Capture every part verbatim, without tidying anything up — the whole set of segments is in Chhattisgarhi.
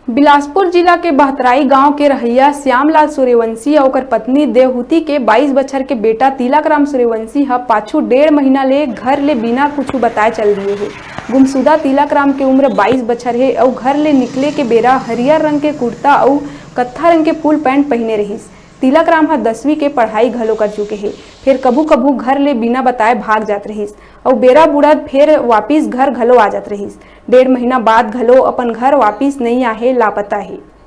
बिलासपुर जिला के बहतराई गांव के रहइया श्यामलाल सूर्यवंशी अउ ओकर पत्नी देवहूति के बाईस बछर के बेटा तिलक राम सूर्यवंशी ह पाछू डेढ़ महीना ले घर ले बिना कुछु बताए चल दिए हे। गुमशुदा तिलक राम के उम्र बाईस बछर हे अउ घर ले निकले के बेरा हरियर रंग के कुर्ता अउ कत्था रंग के फुल पैंट पहिने रहिस। तिलक राम ह दसवीं के पढ़ाई घलो कर चुके हे, फेर कभू-कभू घर ले बिना बताए भाग जात रहिस अउ बेरा बुड़त फेर वापिस घर घलो आ जात रहिस। डेढ़ महीना बाद घलो अपन घर वापिस नइ आहे, लापता हे।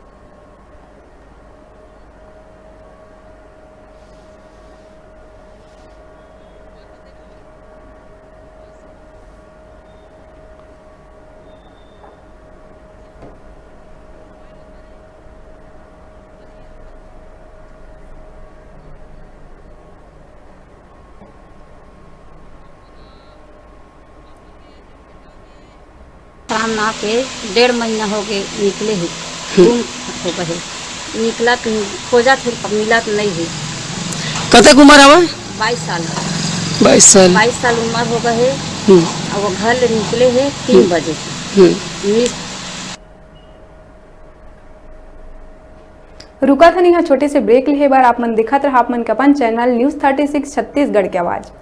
काम ना के डेढ़ महीना हो गए निकले ही, हम्म। गुम हो गए। निकलत, खोजत ही, मिलत नहीं है। कतक उम्र हवा? बाईस साल। बाईस साल। बाईस साल उम्र हो गए है। हम्म। अब वो घर ले निकले है तीन हम्म। बजे। हम्म। निक- रुकत हन इहाँ छोटे से ब्रेक लेहे बर। आप मन देखत रहा आप मन के अपन channel news thirty six Chhattisgarh के आवाज़।